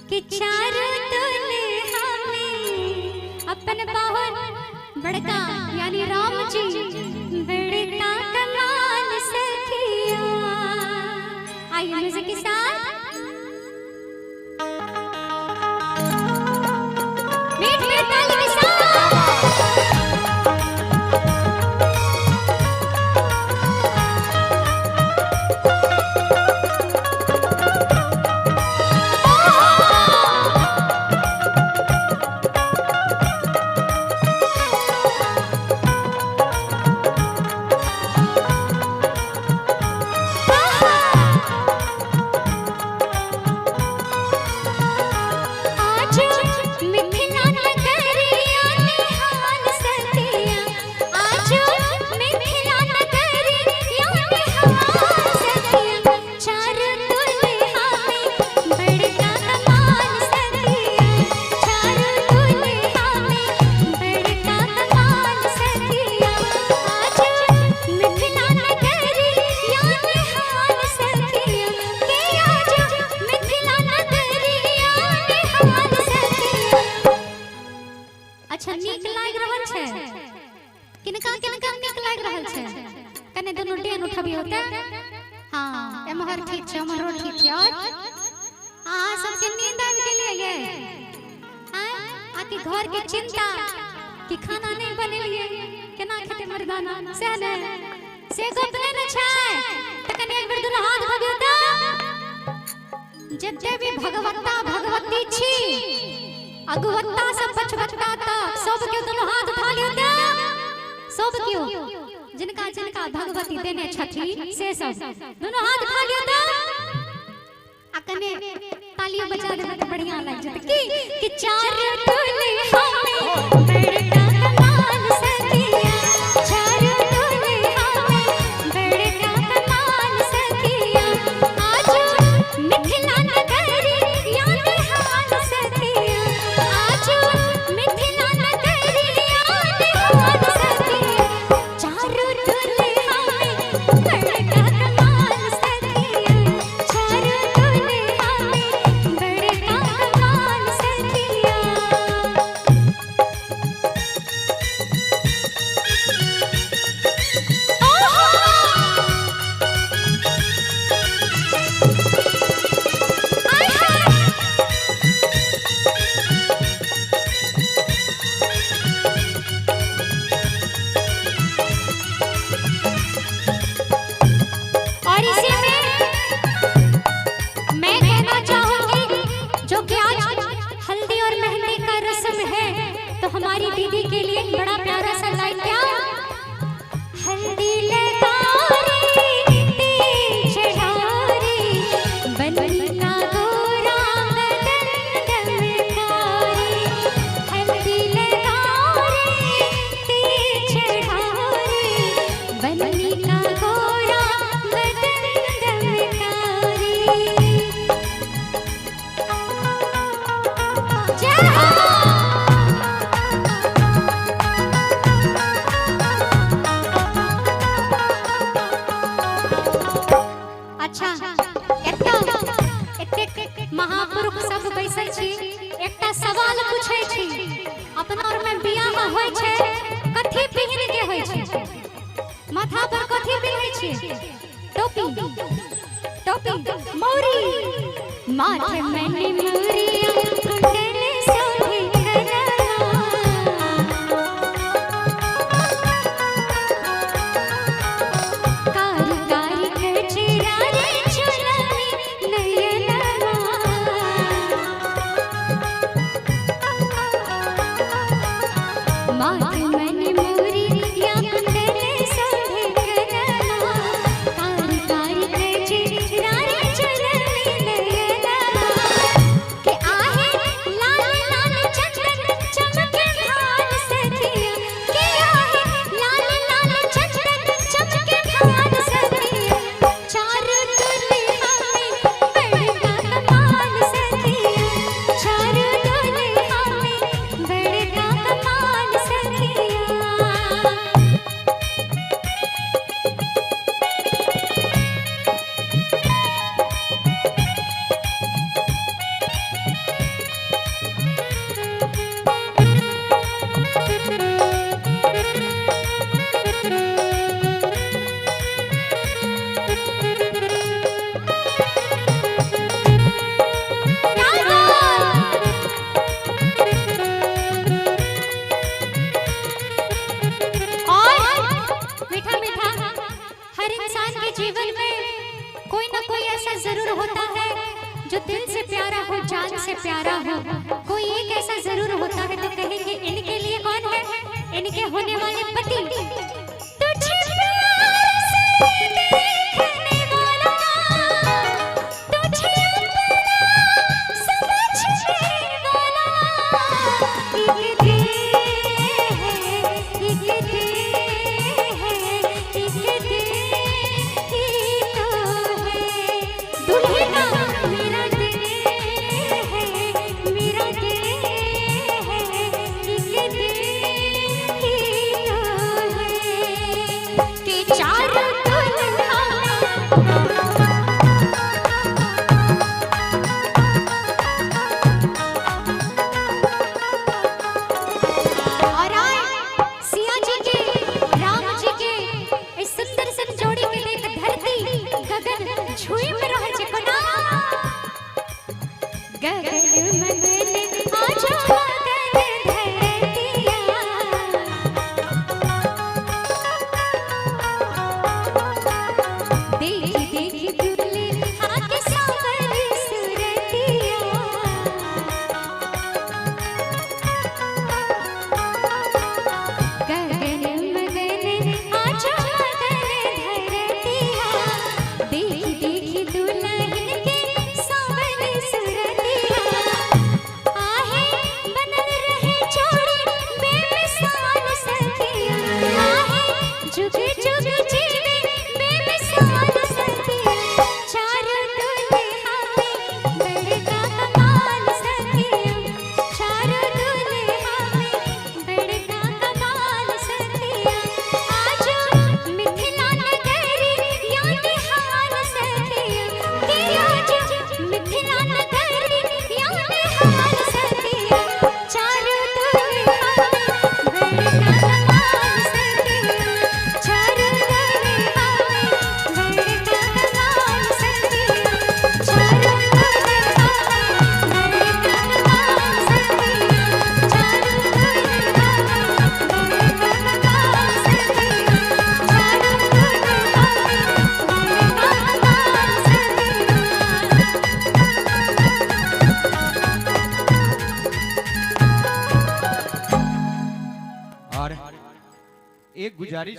कि चारू दुल्हा में अपन बहुत बड़का यानी राम जी बड़का कमाल सखिया। आइए म्यूजिक के साथ मीठ मीठ ताली के साथ। आज मिथिला नगरिया निहाल सखिया, आज मिथिला नगरिया निहाल सखिया, चार दुल्हा में बड़का कमाल सखिया, चार दुल्हा में बड़का कमाल सखिया, आज मिथिला नगरिया निहाल सखिया, के आज मिथिला नगरिया निहाल सखिया। अच्छा नीक लागि रहल छै? किनका किनका नीक लागि रहल छै? कने दुनू डेन उठबियौ त। हाँ एम्हर ठीक छै, ओम्हरो ठीक छै। और अहाँ सबके नींद आबि गेलियै ये? आकि घर के चिंता कि खाना नहीं बनेलियै, केना खेतै मर्दाना, सएह ने? से गप नहि ने छै? त कने एक बेर दुनू हाथ उठबियौ त। जते भी भगवत्ता भगवती छी, अगुवत्ता से पछवत्ता तक सबके दुनू हाथ उठा लियौ त। सब केओ जिनका जिनका भगवती देने छथि से सब दुनू हाथ उठा लियौ त। आ कने तालियो बजा देबै त बढ़िया लागि जेतै। की कि चार दुल्हा में बड़का कमाल सखिया, चार दुल्हा में बड़का कमाल सखिया, आज मिथिला नगरिया निहाल सखिया, आज मिथिला नगरिया निहाल सखिया, चार दुल्हा में बड़का कमाल सखिया, चार दुल्हा में बड़का कमाल सखिया। आय हाय। और इसी में मैं कहना चाहूंगी जो कि आज हल्दी और मेहंदी का रस्म है, तो हमारी दीदी के लिए बड़ा प्यारा सा लाइन क्या, हल्दी लगा रे तेल चढ़ा रे, बन्ना गोरा बदन दमका रे, हल्दी लगा रे तेल चढ़ा रे, बन्ना गोरा बदन दमका रे। जय हो। अच्छा एतऽ एतेक महापुरुष सब बैसल छी, एकटा सवाल पूछै छी, अपना और में बियाह होइ छै कथी पहिन के होइ छै? माथा पर कथी पहिनै छी? टोपी, टोपी, मौरी, माथे में निमुरिया कुंडल शोभे कनमा, कारी कारी कजरा रे चुनरी नयनमा, माथे में निमुरिया कुंडल शोभे कनमा, कारी कारी कजरा रे चुनरी नयनमा, के आहे लाल लाल चंदन चमके भाल सखिया, के आहे लाल लाल चंदन चमके भाल सखिया, चार दुल्हा में बड़का कमाल सखिया, चार दुल्हा में बड़का कमाल सखिया। जो दिल से प्यारा हो, जान से प्यारा हो, कोई एक ऐसा जरूर होता है तो कहेंगे इनके लिए कौन है, इनके होने वाले पति। तुझे प्यार से देखने वाला, तुझे अपना समझने वाला, एक दिल है, एक दिल है, एक दिल ही तो है। दूल्हे का मेरा दिल है, मेरा दिल है, एक दिल ही तो है कि चार दुल्हा और आए सिया जी के, राम जी के इस सुंदर सन जोड़ी के देख धरती गगन छुई में रह छे कोना। गगन मगन आजो मगन धरतिया, देखी देखी दुल्हा के सावर सुरतिया। गगन मगन आजो मगन धरतिया, देखी देखी दुल्हन के सावर सुरतिया। आहे बनल रहे जोड़ी बेमिसाल सखिया, आहे जुग जुग जीवे बेमिसाल सखिया। चार दुल्हा में बड़का कमाल सखिया, चार दुल्हा में बड़का कमाल सखिया। आजो मिथिला नगरी या निहाल सखिया, के आजो मिथिला नगरी या निहाल सखिया। चार दुल्हा में बड़का कमाल सखिया, चार दुल्हा में बड़का कमाल सखिया, चार दुल्हा में बड़का कमाल सखिया, चार दुल्हा में बड़का कमाल सखिया, चार दुल्हा में बड़का कमाल सखिया। और एक गुजारिश।